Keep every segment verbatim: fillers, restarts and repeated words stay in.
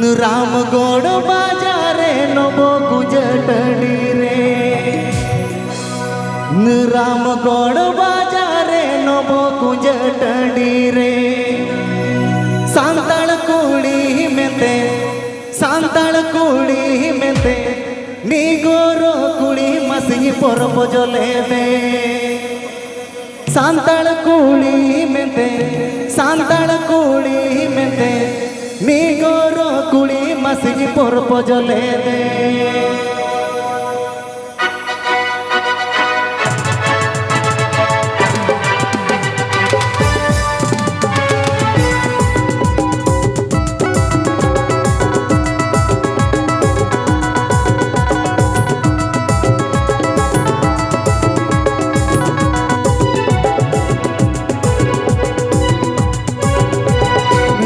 ᱨᱟᱢᱜᱚᱲ ᱵᱟᱡᱟᱨ ᱨᱮ ᱱᱚᱵᱚ ᱠᱩᱸᱡᱟᱹ ᱴᱟᱺᱰᱤ ᱨᱮ, ᱨᱟᱢᱜᱚᱲ ᱵᱟᱡᱟᱨ ᱨᱮ ᱱᱚᱵᱚ ᱠᱩᱸᱡᱟᱹ ᱴᱟᱺᱰᱤ ᱨᱮ, ᱥᱟᱱᱛᱟᱲ ᱠᱩᱲᱤ ᱢᱮᱱᱛᱮ, ᱥᱟᱱᱛᱟᱲ ᱠᱩᱲᱤ ᱢᱮᱱᱛᱮ, ᱱᱤᱜᱚᱨᱚ ᱠᱩᱲᱤ ᱢᱟᱥᱤᱧ ᱯᱚᱨᱚᱵᱽ ᱡᱚᱞᱮ ᱢᱮ᱾ ᱥᱟᱱᱛᱟᱲ ᱠᱩᱲᱤ ᱢᱮᱱᱛᱮ, ᱥᱟᱱᱛᱟᱲ ᱠᱩᱲᱤ ᱢᱮᱱᱛᱮ, ᱱᱤᱜᱚᱨᱚ ᱠᱩᱲᱤ ᱢᱟᱥᱤᱧ ᱯᱚᱨᱚᱵᱽ ᱡᱚᱞᱮ ᱢᱮ᱾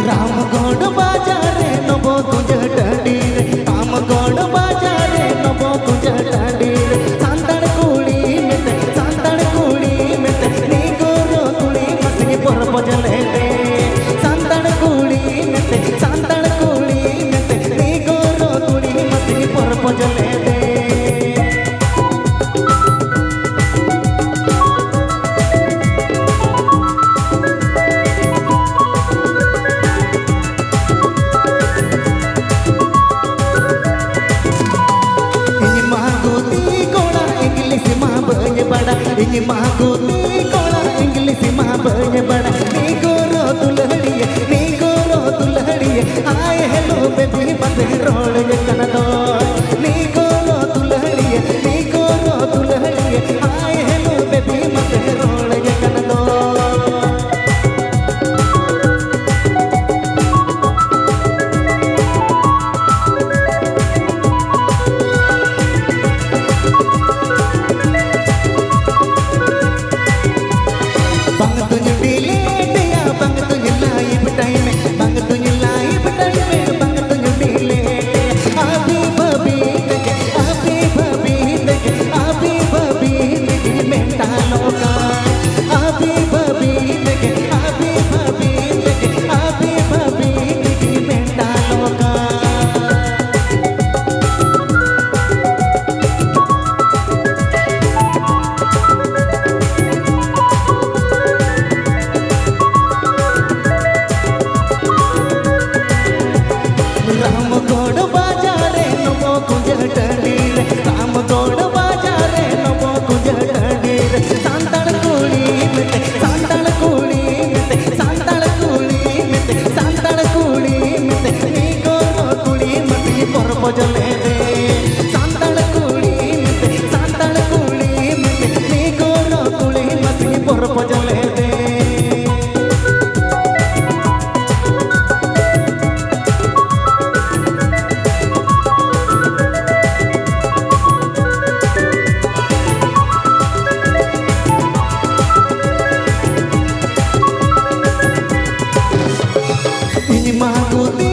ᱨᱟᱢᱜᱚᱲ ᱵᱟᱡᱟᱨ ᱨᱮ ᱱᱚᱵᱚ ᱠᱩᱸᱡᱟᱹ ᱴᱟᱺᱰᱤ ᱨᱮ, ᱨᱟᱢᱜᱚᱲ ᱵᱟᱡᱟᱨ ᱨᱮ ᱱᱚᱵᱚ ᱠᱩᱸᱡᱟᱹ ᱴᱟᱺᱰᱤ ᱨᱮ, ᱥᱟᱱᱛᱟᱲ ᱠᱩᱲᱤ ᱢᱮᱱᱛᱮ, ᱥᱟᱱᱛᱟᱲ ᱠᱩᱲᱤ ᱢᱮᱱᱛᱮ, ᱱᱤᱜᱚᱨᱚ ᱠᱩᱲᱤ ᱢᱟᱥᱤᱧ ᱯᱚᱨᱚᱵᱽ ᱡᱚᱞᱮ ᱢᱮ᱾ ᱥᱟᱱᱛᱟᱲ ᱠᱩᱲᱤ ᱢᱮᱱᱛᱮ, ᱥᱟᱱᱛᱟᱲ ᱠᱩᱲᱤ ᱢᱮᱱᱛᱮ, ᱱᱤᱜᱚᱨᱚ ᱠᱩᱲᱤ ᱢᱟᱥᱤᱧ ᱯᱚᱨᱚᱵᱽ ᱡᱚᱞᱮ ᱢᱮ᱾ ᱤᱧ ᱢᱟ ᱜᱩᱛᱤ ᱠᱚᱲᱟ, ᱤᱝᱞᱤᱥ ᱢᱟ ᱵᱟᱹᱧ ᱵᱟᱲᱟᱭ᱾ ᱤᱧ ᱢᱟ ᱜᱩᱛᱤ ᱠᱚᱲᱟ, ᱤᱝᱞᱤᱥ ᱢᱟ ᱵᱟᱹᱧ ᱵᱟᱲᱟᱭ᱾ ᱱᱤᱜᱚᱨᱚ ᱫᱩᱞᱦᱟᱹᱲᱤᱭᱟᱹ, ᱱᱤᱜᱚᱨᱚ ᱫᱩᱞᱦᱟᱹᱲᱤᱭᱟᱹ, hi hello baby ᱢᱟᱥᱮ ᱨᱚᱲ ᱜᱮ ᱠᱟᱱᱟ ᱫᱚ᱾ ᱱᱤᱜᱚᱨᱚ ᱫᱩᱞᱦᱟᱹᱲᱤᱭᱟᱹ, ᱱᱤᱜᱚᱨᱚ ᱫᱩᱞᱦᱟᱹᱲᱤᱭᱟᱹ, hi hello baby ᱢᱟᱥᱮ ᱨᱚᱲ ᱜᱮ ᱠᱟᱱᱟ ᱫᱚ᱾ ᱵᱟᱝ ᱫᱩᱧ delete ᱮᱭᱟ, ᱵᱟᱝ ᱫᱩᱧ live time ᱮ, ᱵᱟᱝ ᱫᱩᱧ live time ᱮ, ᱠᱩᱞᱤ